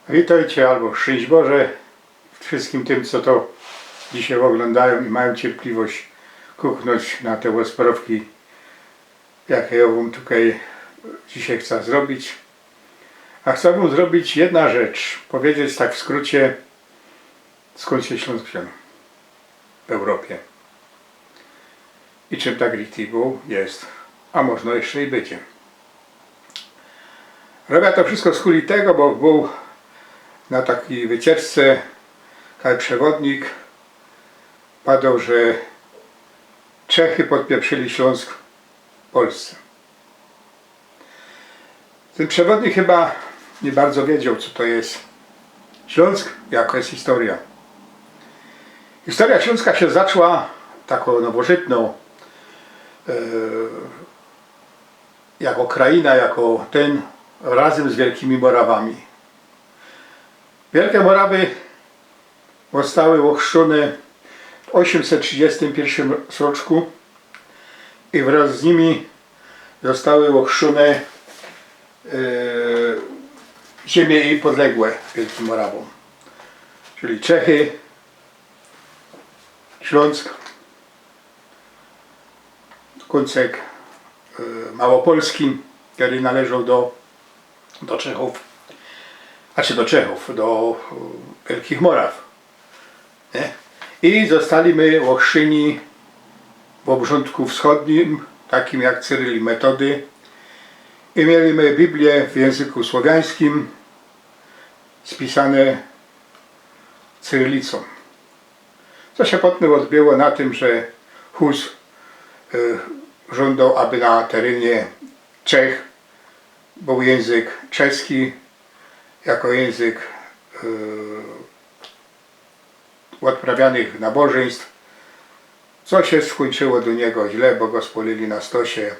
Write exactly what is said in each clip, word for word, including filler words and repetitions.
Witejcie abo szczyńść Boże wszyjskim tym, co to dzisiej ôglōndajōm i majōm cierpliwość kuknōńć na te ôsprŏwki, jake jŏ wōm tukej dzisiej chca zrobić. A chca wōm zrobić jedna rzecz, pedzieć tak w skrōcie, skōnd sie Ślōnsk wziōn w Europie i czym tak richtig bōł, je, a możno jeszcze i bydzie. Robia to wszysko skuli tego, bo bōł na takij wycieczce, kaj przewodnik padoł, że Czechy podpieprzyli Ślōnsk Polsce. Tyn przewodnik chyba niy bardzo wiedzioł, co to je Ślōnsk, jako je historyjŏ. Historyjŏ Ślōnska sie zaczła tako nowożytno, e, jako krajina, jako tyn, razym z Wielkimi Morawami. Wielke Morawy ôstały ôchrzczōne w ôziymset trzidziestym piyrszym roczku i wrŏz z nimi ôstały ôchrzczōne, e, ziymie podległe Wielkim Morawōm, czyli Czechy, Ślōnsk, kōncek, e, Małopolski, kery należoł do, do Czechōw, znaczy do Czechōw, do, e, Wielkich Moraw, niy? I ôstali my ôchrzczeni w ôbrządku wschodnim, takim jak Cyryl i Metody. I mieli my Bibliã w jynzyku słowiańskim, spisane cyrylicōm. Co sie potym ôdbiło na tym, że Hus, y, żōndoł, aby na terynie Czech bōł jynzyk czeski jako jynzyk, y, ôdprawianych nabożyństw, co sie skōńczyło do niego źle, bo go spŏlili na stosie,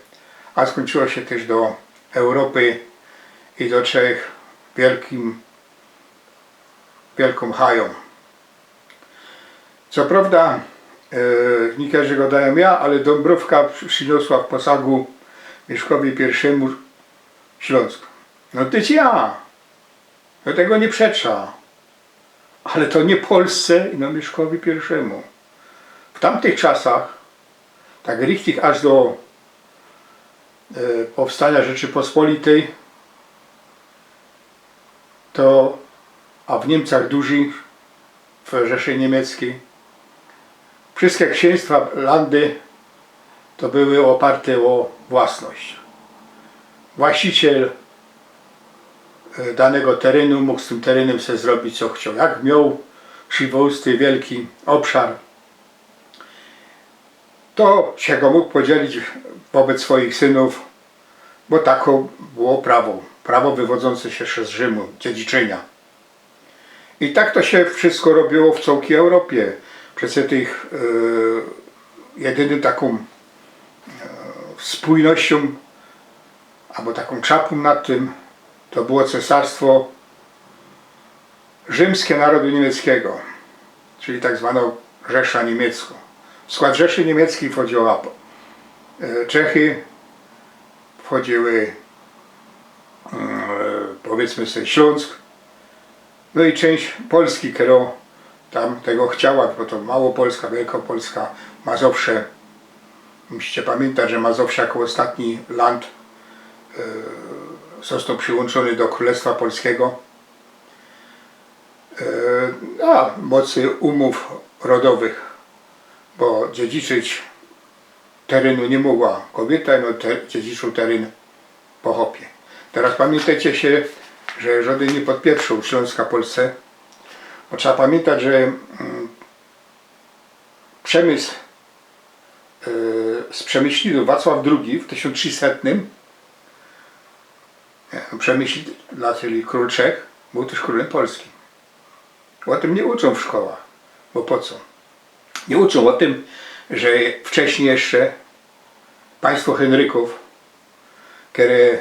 a skōńczyło sie tyż do Europy i do Czech wielkim, wielkōm hajōm. Co prŏwda, e, niykerzy gŏdajōm ja, ale Dōmbrowka przi-, prziniosła w posagu Mieszkowi Piyrszemu Ślōnsk. No tyż ja! Do tego niy przeczã. Ale to niy Polsce, ino Mieszkowi Piyrszemu. W tamtych czasach, tak richtig aż do, e, powstaniŏ Rzeczypospolitej, to, a w Niymcach dużych, w Rzeszy Niymieckij, wszyjske ksiyństwa, landy to były ôparte ô własność. Właściciel, e, danego terynu mōg z tym terynym se zrobić, co chcioł. Jak mioł prziwolsty wielki ôbszar, to sie go mōg podzielić wobec swojich synōw, bo tako było prawo. Prawo wywodzōnce sie z Rzymu, dziedziczynia. I tak to sie wszysko robiło w cołkij Europie. Przeca tych, e, jedynym takōm, e, spōjnościōm, abo takōm czapōm nad tym, to było Cesarstwo Rzymske Narodu Niymieckigo, czyli tak zwanŏ Rzesza Niymieckŏ. W skłŏd Rzeszy Niymieckij wchodziła, e, Czechy, wchodziły, mm, e, powiydzmy sobie, Ślōnsk, no i czynść Polski, kerŏ tam tego chciała, bo to Małopolska, Wielkopolska, Mazowsze. Musicie pamiyntać, że Mazowsze jako ôstatni land, e, ôstoł prziłōnczōny do Krōlestwa Polskigo. E, a, mocy umōw rodowych, bo dziedziczyć terynu niy mogła kobiyta, no te-, dziedziczōł teryn po chopie. Teroz pamiyntejcie sie, że żŏdyn niy podpieprzōł Ślōnska Polsce, bo trzeba pamiyntać, że, mm, Przemysł, e, z Przemyślidōw Wacław drugi w tysiōnc trzisetnym, niy, Przemyślid, czyli krōl Czech, bōł tyż krōlym Polski. Ô tym niy uczōm w szkołach, bo po co? Niy uczōm ô tym, że wcześnij jeszcze państwo Henrykōw, kere, e,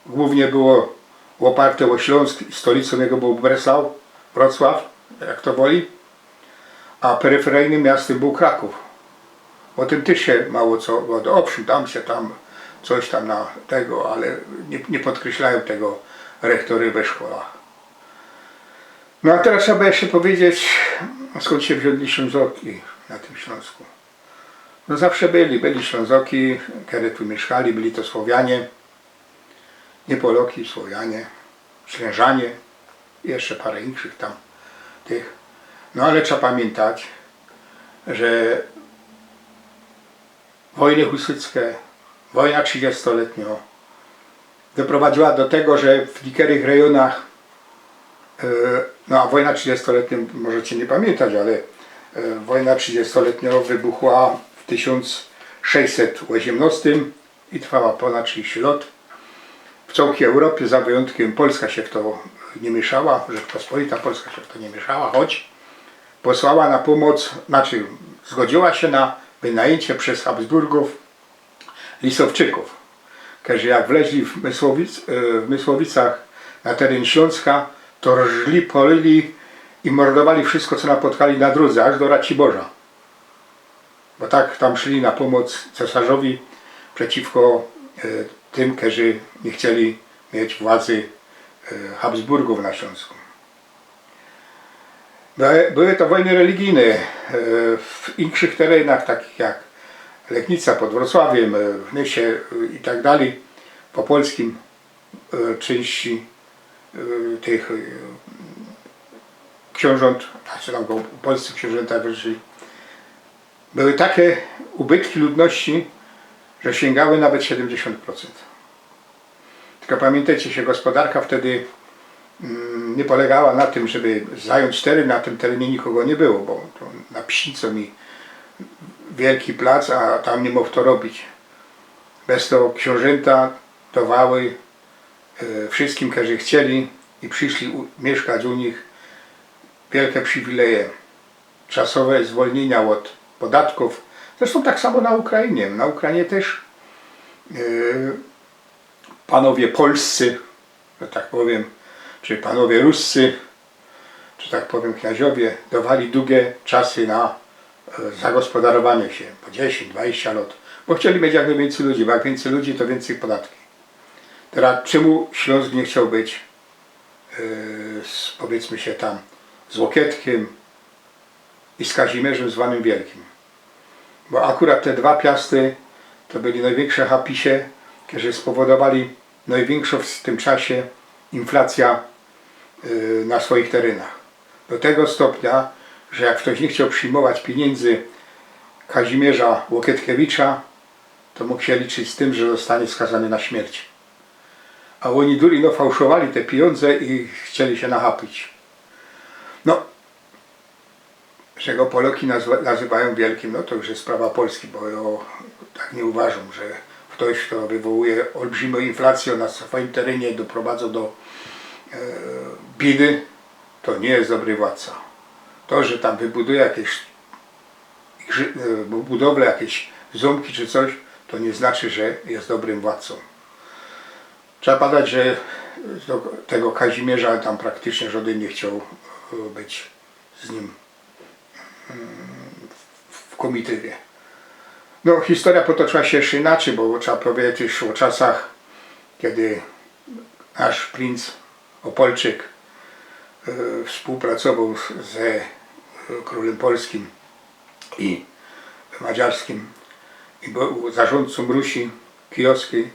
głōwnie było ôparte ô Ślōnsk i stolicōm jego bōł Breslau, Wrocław, jak to woli, a peryferyjnym miastym bōł Krakōw. Ô tym tyż sie mało co gŏdŏ. Ôwszym, tam sie tam coś tam na tego, ale niy, niy podkreślajōm tego rechtory we szkołach. No a teroz trzeba jeszcze pedzieć, skōnd sie wziōnli Ślōnzoki na tym Ślōnsku. No zawsze byli, byli Ślōnzoki, kere tu miyszkali, byli to Słowianie, niy Poloki, Słowianie, Ślężanie, jeszcze pora inkszych tam tych. No ale trzeba pamiyntać, że wojny husyckie, wojna trzidziestoletnio doprowadziła do tego, że w niykerych rejonach, e, no a wojna trzidziestoletniŏ, możecie niy pamiyntać, ale, e, wojna trzidziestoletniŏ wybuchła w tysiōnc sześćset ôziymnŏstym i trwała pōnad trzidziści lŏt. W cołkij Europie, za wyjōntkiym Polska sie w to niy miyszała, Rzeczpospolita Polska sie w to niy miyszała, choć posłała na pōmoc, znaczy zgodziyła sie na wynajyńcie bez Habsburgōw lisowczykōw, kerzy jak wleźli w Mysłowic-, e, w Mysłowicach na teryn Ślōnska, to rżli, polyli i mordowali wszysko, co napotkali na drōdze, aż do Raciborza. Bo tak tam szli na pōmoc cesŏrzowi przeciwko, e, tym, kerzy niy chcieli mieć władzy, e, Habsburgōw na Ślōnsku. Były, były to wojny religijne, e, w inkszych terenach, takich jak Legnica pod Wrocławiym, e, w Nysie, e, i tak dalij, po polskim, e, czynści, e, tych, e, ksiōnżōnt, znaczy tam go polscy ksiōnżynta wyżyli. Były take ubytki ludności, że siyngały nawet siedymdziesiōnt procynt. Tylko pamiyntejcie sie, gospodarka wtedy, mm, niy polegała na tym, żeby zajōńć teren, na tym terenie nikogo niy było, bo to na Psińcōm i wielki plac, a tam niy mōg to robić. Bez to ksiōnżynta dowały, e, wszyskim, kerzy chcieli i prziszli u, miyszkać u nich, wielke prziwileje, czasowe zwolniynia ôd podatkōw. Zresztōm tak samo na Ukrainie. Na Ukrainie tyż, e, panowie polscy, że tak powiym, czy panowie ruscy, czy tak powiym, kniaziowie dowali dugie czasy na, e, zagospodarowanie sie, po dziesiyńć, dwadziścia lŏt, bo chcieli mieć jak nojwiyncyj ludzi, bo jak wiyncyj ludzi, to wiyncyj podatki. Teroz czymu Ślōnsk niy chcioł być, e, z, powiydzmy sie tam, z Łokietkym i z Kazimierzym zwanym Wielkim? Bo akurat te dwa Piasty to byli nojwiynksze hapisie, kerzy spowodowali nojwiynkszõ w tym czasie inflacyjõ, y, na swojich terenach. Do tego stopnia, że jak ftoś niy chcioł przijmować piyniyndy Kazimierza Łokietkiewicza, to mōg sie liczyć z tym, że ôstanie skazany na śmierć. A ôni durno fałszowali te piyniyndy i chcieli sie nachapić. No, że go Poloki nazwa-, nazywajōm Wielkim, no to już je sprawa Polski, bo jŏ tak niy uważōm, że ftoś, fto wywołuje ôlbrzymiõ inflacyjõ na swojim terenie, doprowadza do, e, biedy, to niy ma dobry władca. To, że tam wybuduje jakeś grzy-, e, bu-, budowle, jakeś zōmki czy coś, to niy znaczy, że je dobrym władcōm. Trzeba padać, że do tego Kazimierza tam praktycznie żŏdyn niy chcioł, e, być z nim, mm, w, w komitywie. No, historyjŏ potoczyła sie jeszcze inaczyj, bo trzeba pedzieć już ô czasach, kedy nasz princ Ôpolczyk, e, współpracowoł z, ze, e, krōlym polskim i madziarskim i bōł zarządcōm Rusi kijowskij,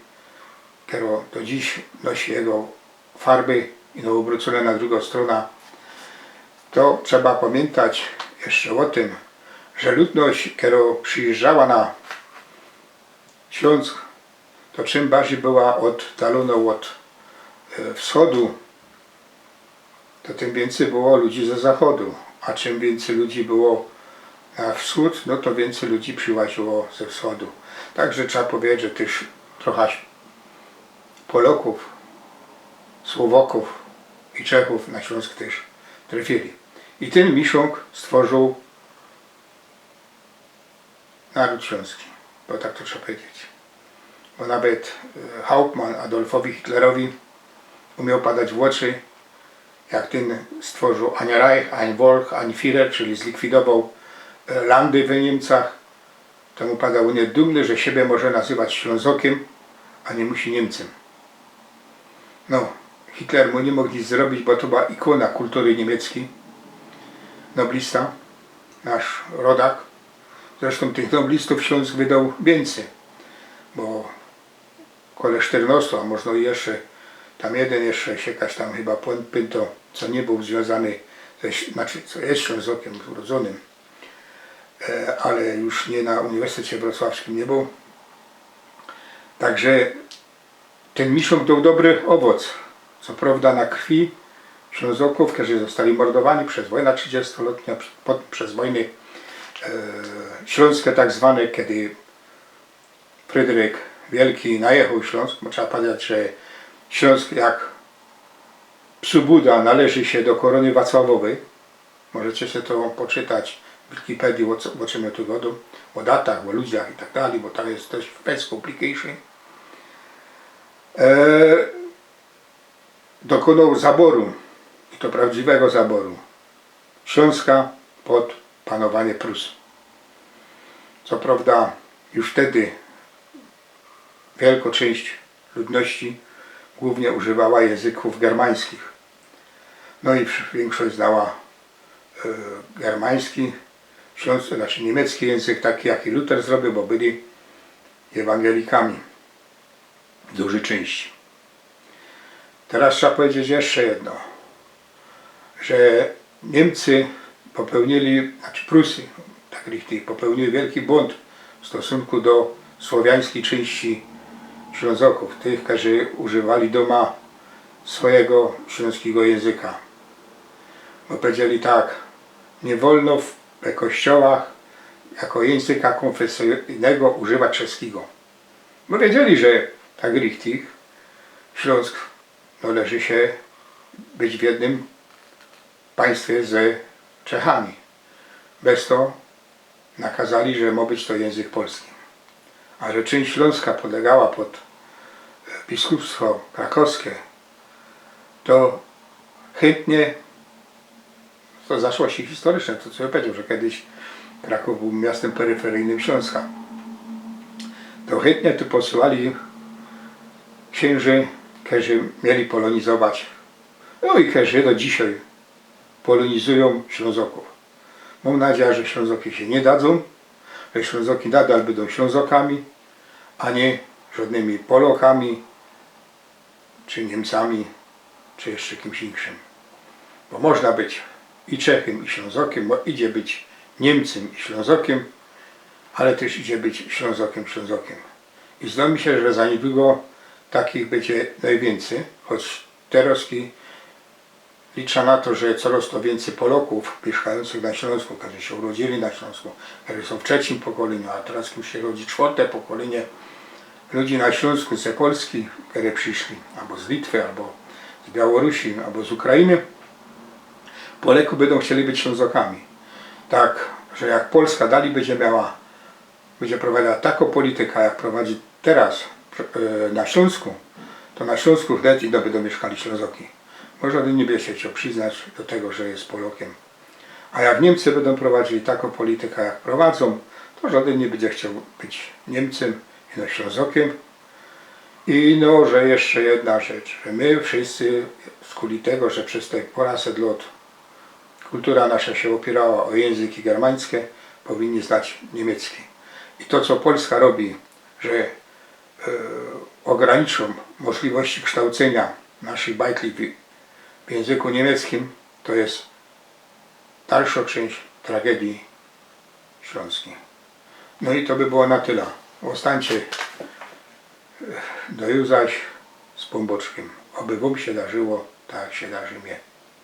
kerŏ do dziś nosi jego farby, ino ôbrōcōne na drugõ strōnã, to trzeba pamiyntać jeszcze ô tym, że ludność, kerŏ przijyżdżała na Ślōnsk, to czym bardzij była ôddalōnŏ ôd, e, wschodu, to tym wiyncyj było ludzi ze zachodu, a czym wiyncyj ludzi było na wschōd, no to wiyncyj ludzi prziłaziło ze wschodu. Tak że trzeba pedzieć, że tyż trocha Polokōw, Słowokōw i Czechōw na Ślōnsk tyż trefili. I tyn miszōng stworzōł naród ślōnski, bo tak to trzeba pedzieć. Bo nawet, e, Hauptmann Adolfowi Hitlerowi umioł padać w ôczy, jak tyn stworzōł ein Reich, ein Volk, ein Führer, czyli zlikwidowoł, e, landy we Niymcach, to mu padał: „Ôn je dumny, że siebie może nazywać Ślōnzokym, a niy musi Niymcym. No, Hitler mu niy mōg nic zrobić, bo to była ikōna kultury niymieckiej. Noblista, nasz rodak. Zresztōm tych noblistōw Ślōnsk wydoł wiyncyj, bo kole sztyrnŏstu, a możno i jeszcze tam jedyn jeszcze sie jakoś tam chyba pōn-, pynto, co niy bōł zwiōnzany ze, znaczy, co je Ślōnzokym urodzōnym, e, ale już niy na Uniwersytecie Wrocławskim niy bōł. Także tyn Miszok doł dobry ôwoc. Co prŏwda na krwi Ślōnzokōw, kerzy ôstali mordowani bez wojna trzidziestolŏtniŏ, prze-, po-, bez wojny, e, ślōnske tak zwane, kedy Fryderyk Wielki najechoł Ślōnsk, bo trzeba pamitać, że Ślōnsk jak psu buda należy sie do korōny Wacławowyj. Możecie sie to poczytać w Wikipedii, ô co, ô czym jŏ tu godōm, ô datach, ô ludziach i tak dalij, bo tam je dość bez complication. E, dokōnoł zaboru, i to prŏwdziwego zaboru, Ślōnska pod panowanie Prus. Co prŏwda już wtedy wielkŏ czynść ludności głōwnie używała jynzykōw germańskich. No i wsz-, wiynkszość znała, e, germański, ślōnski, znaczy niymiecki jynzyk, taki jaki Luther zrobiōł, bo byli ewangelikami w dużej czynści. Teroz trzeba pedzieć jeszcze jedno, że Niymcy popełnili, znaczy Prusy, tak richtig, popełnili wielki błōnd w stosunku do słowiańskij czynści Ślōnzokōw, tych, kerzy używali dōma swojigo ślōnskigo jynzyka. Bo pedzieli tak: niy wolno w, we kościołach jako jynzyka kōnfesyjnego używać czeskigo. Bo wiedzieli, że tak richtig Ślōnsk należy sie być w jednym państwie ze Czechami. Bez to nakazali, że mŏ być to jynzyk polski. A że czynść Ślōnska podlegała pod, e, biskupstwo krakowskie, to chyntnie, to zaszłości historyczne, to co jŏ pedział, że kedyś Krakōw bōł miastym peryferyjnym Ślōnska, to chyntnie tu posyłali ksiynży, kerzy mieli polōnizować, no i kerzy do dzisiej polōnizujōm Ślōnzokōw. Mōm nadzieja, że Ślōnzoki sie niy dadzōm, że Ślōnzoki nadal bydōm Ślōnzokami, a niy żodnymi Polokami, czy Niymcami, czy jeszcze kimś inkszym. Bo można być i Czechym, i Ślōnzokym, bo idzie być Niymcym i Ślōnzokym, ale tyż idzie być Ślōnzokym, Ślōnzokym. I zdŏ mi sie, że za niydługo takich bydzie nojwiyncyj, choć teroz i liczã na to, że coroz to wiyncyj Polokōw miyszkajōncych na Ślōnsku, kerzy sie urodzili na Ślōnsku, kerzy sōm w trzecim pokolyniu, a teroz już sie rodzi sztwŏrte pokolynie ludzi na Ślōnsku ze Polski, kerzy prziszli abo z Litwy, abo z Białorusji, abo z Ukrainy. Polokōw bydōm chcieli być Ślōnzokami. Tak, że jak Polska dalij bydzie miała, bydzie prowadziła takõ polityka, jak prowadzi teroz, e, na Ślōnsku, to na Ślōnsku wnet i bydōm miyszkali Ślōnzoki. Bo żodyn niy bydzie sie chcioł prziznać do tego, że je Polokym. A jak Niymcy bydōm prowadzili takõ polityka, jak prowadzōm, to żodyn niy bydzie chcioł być Niymcym, ino Ślōnzokym. I no, że jeszcze jedna rzecz, że my wszyscy, skuli tego, że bez te pŏraset lŏt kultura nasza sie ôpiyrała ô jynzyki germańske, powinni znać niymiecki. I to, co Polska robi, że, e, ôgraniczōm możliwości ksztołcyniŏ naszych bajtli w, w jynzyku niymieckim, to je dalszŏ czynść tragedii ślōnskij. No i to by było na tela. Ôstańcie, e, do juzaś z Pōnbōczkiym. Ôby wōm sie darzyło tak, jak sie darzi mie.